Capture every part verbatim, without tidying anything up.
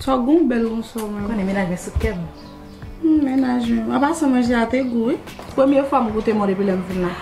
Sa w gen w bèl konsa w menm. Konnen mennaj mwen sou kè m. Hmm, mennaj mwen. An pasan, manje a te gou, wi. Premye fwa m goute mwen depi lè m vin la.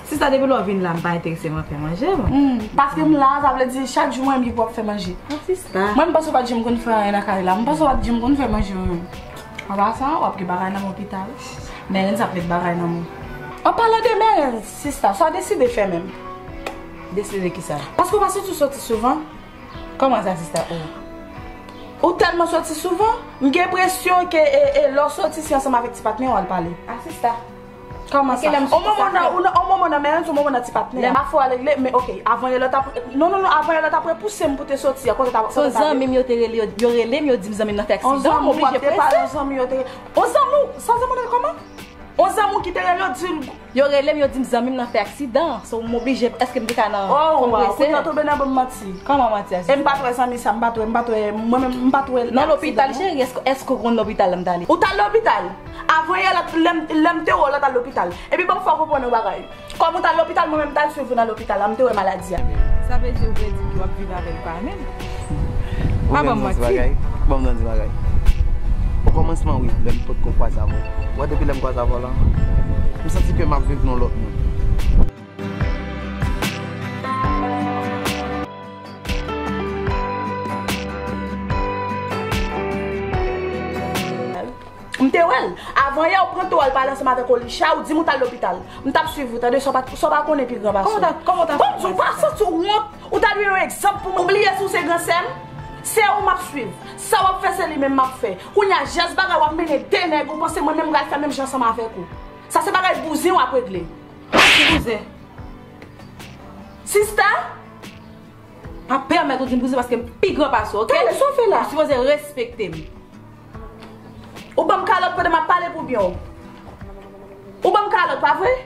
Sista, depi lè w vin la, m pa enterese mwen fè manje, mwen. Hmm, paske m la, sa vle di chak jou mwen menm ki pou ap fè manje. Ah, sista. Mwen, m panse w pa t janm konn fè anyen nan kay la. M panse w pa t janm konn fè manje, mwen menm. An pasan, w ap gen bagay nan men w pita, wi. Mèrens ap met bagay nan men w. An palan de mèrens, sista, sa w deside fè menm? Deside kisa? Paske w pa santi w soti souvan. Kòman sa, sista? Ou, ou tèlman soti souvan, m gen enpresyon ke, e, e, lè w soti, se ansanm avèk ti patnè w al pale. A, sista. Kòman sa? On moman nan, on moman nan mèrens, on moman nan ti patnè. Lè m afè w al regle, men oke, avan yè lè w t ap, non, non, non, avan yè lè w t ap repouse m pou te soti, akoz w t ap, se yon zanmi m yo te rele, yo, yo rele m, yo di m zanmi m nan fè aksidan, m oblije prese. On zanmi w, sa zanmi w nan kòman? On zanmi w ki te rele w di l. Yo rele m, yo di m zanmi m nan fè aksidan. So, m oblije, èske m te ka nan fon prese? Oh, wow, kounye a w tonbe nan ban m manti. Kòman manti a, sista? E m pa t wè zanmi sa, m pa t wè, m pa t wè, mwen menm, m pa t wè aksidan, non. Nan lopital, cheri, èske, èske w konn lopital la m t ale? Ou t al lopital? Avan yè, lè, lè m, lè m te wè w la, w t al lopital. Epi ban m fè w konprann yon bagay. Kòm ou t al lopital, mwen menm m t al swiv ou nan lopital la, m te wè maladi a. Sa vle di ou vle di w ap viv avè l pa menm? Pa ban m manti. Ban m nan di bagay. Okòmansman, wi, lè m potko kwaze avè w. Wè, depi lè m kwaze avè w la, m santi ke m ap viv nan lòt mond. M te wè l. Avan yè, ou pran tou al pale ansanm avèk Olisha, ou di m ou t al lopital. M t ap swiv ou, tande, sa w pa, sa w pa konnen pi gran pase w. Kòman w t ap, kòman w t ap... Kòm di w pa santi w wont, ou ta dwe yon egzanp pou mwen. Ou bliye si w se gran sè m? Se ou m ap swiv. Sa w ap fè, se li menm m ap fè. Kounye a, jès bagay w ap mennen de nèg, ou panse mwen menm m pral fè menm jan ansanm avèk ou? Sa se bagay bouzen w ap regle. Ki bouzen? Sista? Pa pèmèt ou di m bouzen paske m pi gran pase w, oke? Tande, sa w fè la? Ou sipoze respekte m. Ou ban m kalòt pandan m ap pale pou byen w. Ou ban m kalòt, pa vre?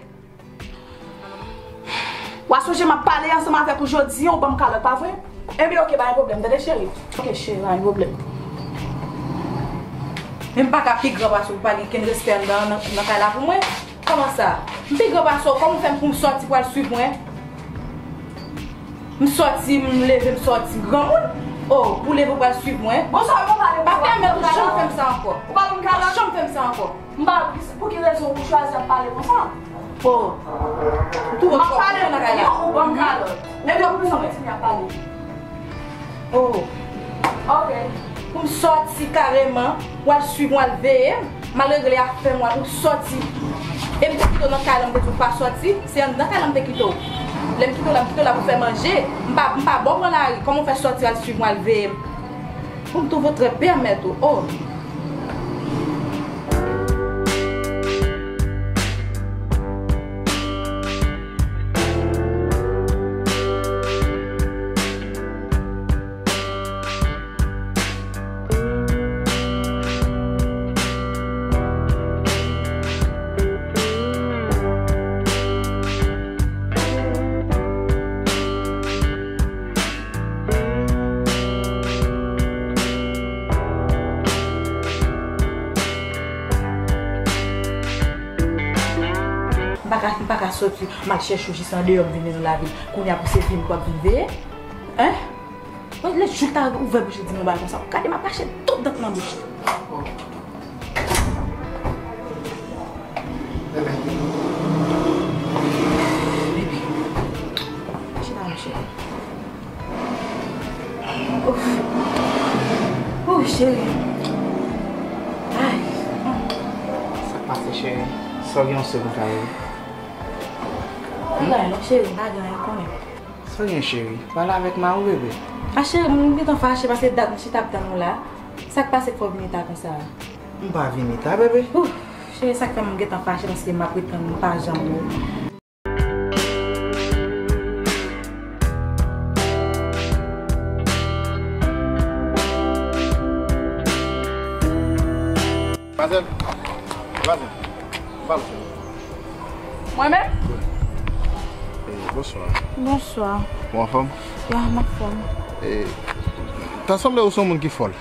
W a sonje m ap pale ansanm avèk ou jodi a, ou ban m kalòt, pa vre? Enben, oke, pa gen pwoblèm, tande, cheri. Oke, cheri, pa gen pwoblèm. Men m pa ka pi gran pase w pou pa gen kenn respè anndan, nan, nan kay la pou mwen. Kòman sa? M pi gran pase w, kòman w fè m pou m sòti pou al swiv mwen? M sòti, m leve, m sòti. Granmoun? Oh, pou leve pou al swiv mwen? Bon, sa w pale pou... Pa pèmèt ou janm fè m sa ankò. Ou pa ban m kalòt? Janm fè m sa ankò. M pa, pou ki rezon ou chwazi ap pale konsa? Oh. M ap pale pou byen, ou ban m kalòt. Epi w ap kontinye ap pale. Oh. Ok. Pou m sòti kareman, w al swiv mwen, w al veye m, malgre lè afè mwen, ou sòti. E m te kite w nan kay la, m te di w pa sòti, se anndan kay la m te kite w. Lè m kite w la, m kite w la pou fè manje. M pa, m pa ba w pran lari, kòman w fè sòti, w al swiv mwen, w al veye m? Ou m twouve w trè pèmèt ou. Oh. M pa ka, m pa ka sòti, m al chèche w jis andeyò, m vin nan lavil. Kounye a pou se vin k w ap vin veye? Hein? Mwen, lè jou l ta ouvè bouch li di m yon bagay konsa, gade m ap rache tout dan nan bouch li. Bebe. Bebe. Chita, mon cheri. Ouf. Ouf, cheri. Ay. Sa k pase, cheri? Sa w gen yon segonn kare? Pa gen anyen non, cheri, pa gen anyen, konnen. Sa w gen, cheri? Pale avèk mari w, bebe. A, cheri, m gentan fache paske dat m chita ap tann ou la. Sa k pase k fè w vini ta konsa a? M pa vini ta, bebe. Ouf, cheri, sa k fè m gentan fache paske m ap ret tann ou, m pa janm wè w. Madmwazèl, madmwazèl, pale. Mwen menm? Wi. Eh, bonswa. Bonswa. Ou anfòm? Ya, m anfòm. Eh, ta sanble ou se yon moun ki fòl.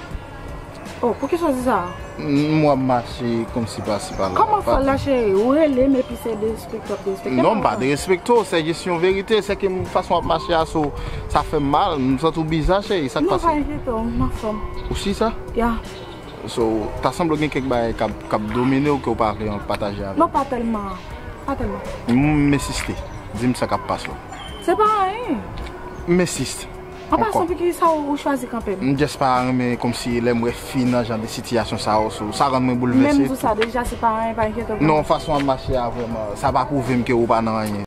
Oh, poukisa w di sa? M wè w ap mache kòmsi pasi pala. Kòman fè la, cheri? Ou rele m epi se derespekte w ap derespekte m. Non, m pa derespekte w, se jis yon verite. Se ke m, fason w ap mache a, so, sa fè m mal. M santi w biza, cheri. Sa k pase? Non, pa enkyete w, m anfòm. Ou si sa? Ya. So, ta sanble w gen kèk bagay k ap, k ap domine w ke w pa vle pataje avè m. Non, pa tèlman. Pa tèlman. M ensiste. Di m sa k ap pase w. Se pa anyen. M ensiste. An pasan, poukisa ou, ou chwazi kanpe m? M just pa renmen kòmsi lè m wè fi nan jan de sitiyasyon sa yo, so, sa rann mwen boulvèse. Menm di w sa deja, se pa anyen, pa enkyete w. Non, fason w ap mache a, vrèman, sa pa pwouve m ke ou pa nan anyen.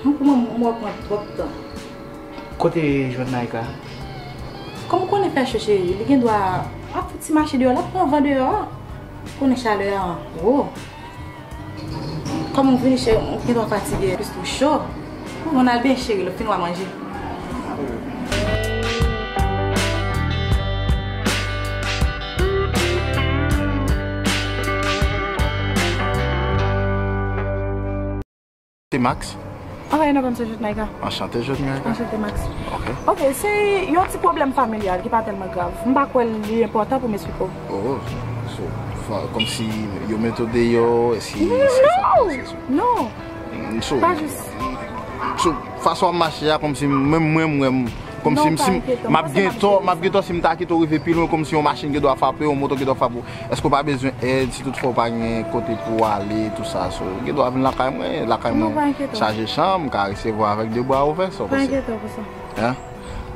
Mwen, pou mwen, mwen pran twòp tan. Kote jwenn Naïka? Kòm ou konnen fè cho, cheri, li gen dwa ap fouti mache deyò, l ap pran van deyò a. Konnen chalè a wo. Kòm ou vini, cheri, ou gen dwa fatige, plis tou cho. Bon, ann al benyen, cheri, lè w fin w a manje. Se Max. Ok, nou konn se Jotnaïka. Anchante, Jotnaïka. Anchante, Max. Ok. Ok, se yon ti pwoblèm familyal ki pa tèlman grav. M pa kwè li enpòtan pou m esplike w. Oh, so, fa-, kòmsi yo mete w deyò, èske, èske sa k pase, so? Non! Mm, so, pa jis. So, fason w ap mache a, kòmsi menm mwen, mwen, kòmsi m, si m ap gen tò, m ap gen tò si m ta kite w rive pi lwen, kòmsi yon machin gen dwa frape w, yon moto gen dwa frape w. Èske w pa bezwen èd, si toutfwa w pa gen kote pou w ale, tou sa, so, ou gen dwa vin lakay mwen, lakay mwen chaje chanm, m ka resevwa avèk de bra ouvè, sa w panse? Pa enkyete w pou sa. Hein?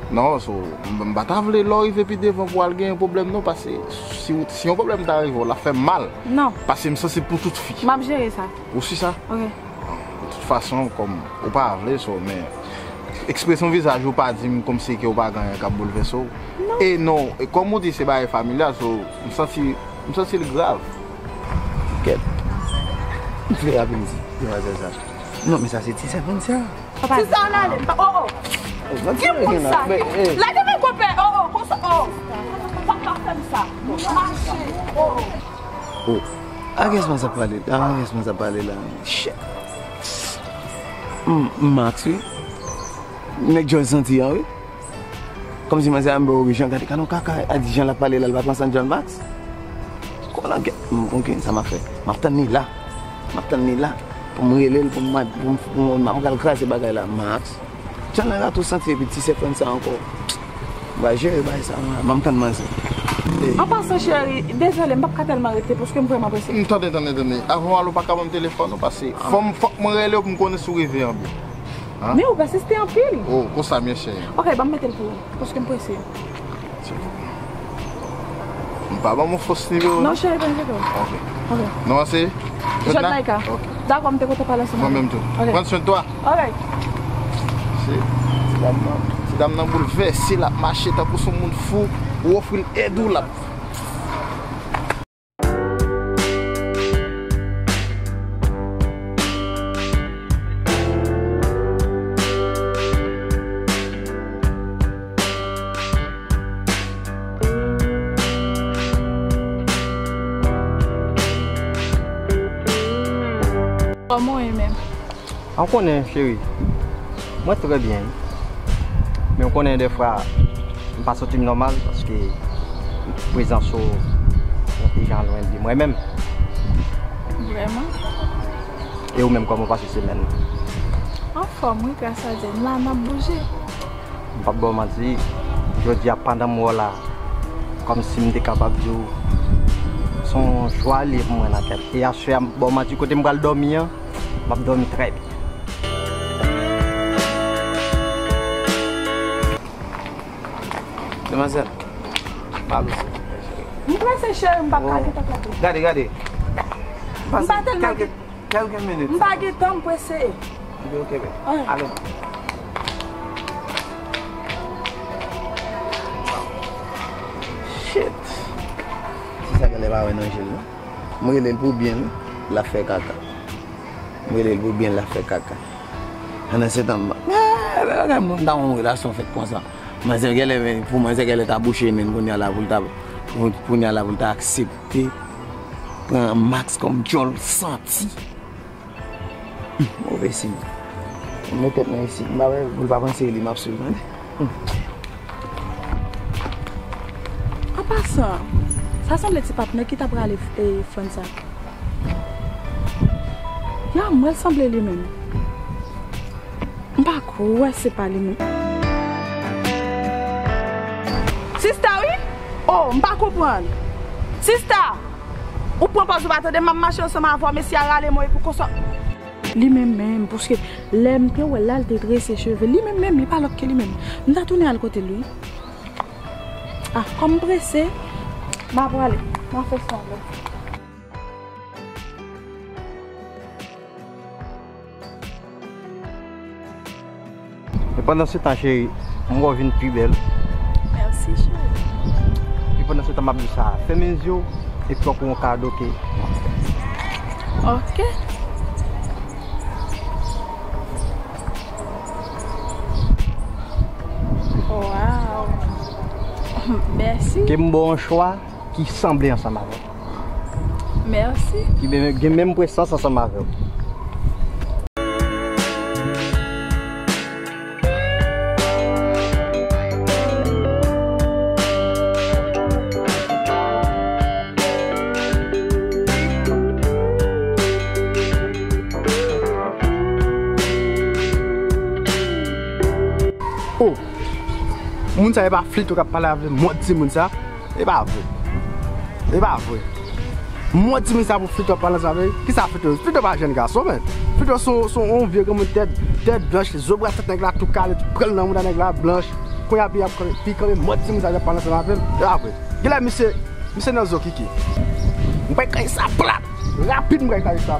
Non, so, m, m pa ta vle lè w rive pi devan pou w al gen yon pwoblèm non, paske si, si yon pwoblèm ta rive w, l ap fè m mal. Non. Paske m sansib pou tout fi. M ap jere sa. Ou si sa? Ok. De tout fason, kòm ou pa vle, so, men ekspresyon vizaj ou pa di m kòmsi ke ou pa gen anyen k ap boulvèse w. Non. E non, e kòm ou di se bagay familyal, so, m santi, m santi l grav. Kèt. M vle apelize demwazèl sa. Non, men sa se ti sèvant sa. Ti sa ann ale. Oh, oh. Gen moun sa. Lage men konpè. Oh, oh, konsa. Oh. Pa, pa fè m sa. Mache. Oh, oh. Oh, a kiyès Max ap pale? A kiyès Max ap pale la? Shit. M, Max, wi. Nèg djòl santi an, wi. Kòmsi manzè a m ba w jan, gade, gade yon kaka, a di jan l ap pale la, l pa pran san djòl Max. Konan gen, m, ok, sa m ap fè? M ap tann li la. M ap tann li la. Pou m rele l, pou m, pou m, pou m, m ap pral kraze bagay la, Max. Jan nan rato santi epi ti sèfrann sa ankò. M va jere bagay sa, m, m ap tann manzè. An pasan, cheri, dezole, m p ap ka tèlman rete paske m vrèman prese. M, tande, tande, tande. Avan w ale, ou pa ka ban m telefòn ou, paske fò m, fòk mwen rele w pou m konnen si w rive an byen. Hein? Men ou pèsiste anpil. Oh, konsa, mesye. Ok, ban m mete l pou ou, paske m prese. M pa ban m yon fos nimewo non, non? Cheri, pa enkyete w. Ok. Ok. Non, se Jotnaïka. Ok. Dakò, m te kontan pale ansanm avè w. Mwen menm tou. Ok. Pran swen de twa. Ok. Se, ti dam nan, ti dam nan boulvèse, l ap mache tankou se yon moun fou. Ou ofri l èd ou, l ap Kòman w ye menm? An konnen, cheri. Mwen trè byen, wi. Men w konnen, dèfwa, m pa santi m nòmal paske prezans ou yon ti jan lwen de mwen menm. Vrèman? E ou menm, kòman w pase semèn nan? Anfòm, wi, gras a Dye. M la, m ap bouje. M p ap ba w manti, jodi a, pandan m wè w la, kòmsi m te kapab di w, se yon jwa li ye pou mwen nan kè m. E aswè a, m p ap ba w manti, kote m pral dòmi an, m ap dòmi trè byen. Demwazèl, pale w silvouplè, cheri. M prese, cheri, m p ap ka gentan kanpe. Gade, gade. M pa tèlman gen, kèlke minit. M pa gen tan, m prese. Ok, ok, bebe. Ale. Shit. Ti sa genlè pa wè nan je l non. M rele l pou byen l, l ap fè kaka. M rele l pou byen l, l ap fè kaka. Pandan se tan, m, eh, bagay moun ta yon relasyon fèt konsa. Manzè genlè, pou manzè genlè ta bouche men kounye a la pou l ta, pou, kounye a la pou l ta aksepte pran Max kòm djòl santi. Move siy. Mwen met tèt mwen isit. M pa wè, pou l pa panse li m ap swiv, tande. An pasan, sa sanble ti patnè ki t ap rale, e, Frantz sa. Ya, mwen sanble li menm. M pa kwè se pa li menm. Sista, wi? Oh, m pa konprann. Sista! Ou pran pòz ou pa tande m ap mache ansanm avè w, mesye a rale m epi konsa. Li menm menm, paske lè m te wè l la, l te trese cheve. Li menm menm, li pa lòt ke li menm. M ta tounen al kote l, wi. Ah, kòm m prese, m a prale. M a fè sa lè. E pandan se tan, cheri, m wè w vin pi bèl. Mèsi, cheri. E pandan se tan, m ap di w sa, fèmen zye w, epi w ap wè yon kado ke. Ok. Wow. Mèsi. Ke m ba w yon chwa ki sanble ansanm avè w. Mèsi. Ki gen, gen menm presans ansanm avè w. Oh! Moun sa e pa Flito k ap pale avè mòd timoun sa. E pa vre. E pa vre. Mwen di men sa pou Flito ap pale ansanm avè l. Kisa Flito? Flito pa jèn gason, men. Flito se yon, se yon vye granmoun tèt, tèt blanch, zo bras tèt nèg la tou kale, tou pran nan mouda nèg la blanch. Kounye a pi ap kanpe, pi kanpe mwen di men sa ap pale ansanm avè l. E pa vre. Genlè misye, misye nan zo kiki. Mwen pral kale sa plat. Rapid mwen pral kale sa.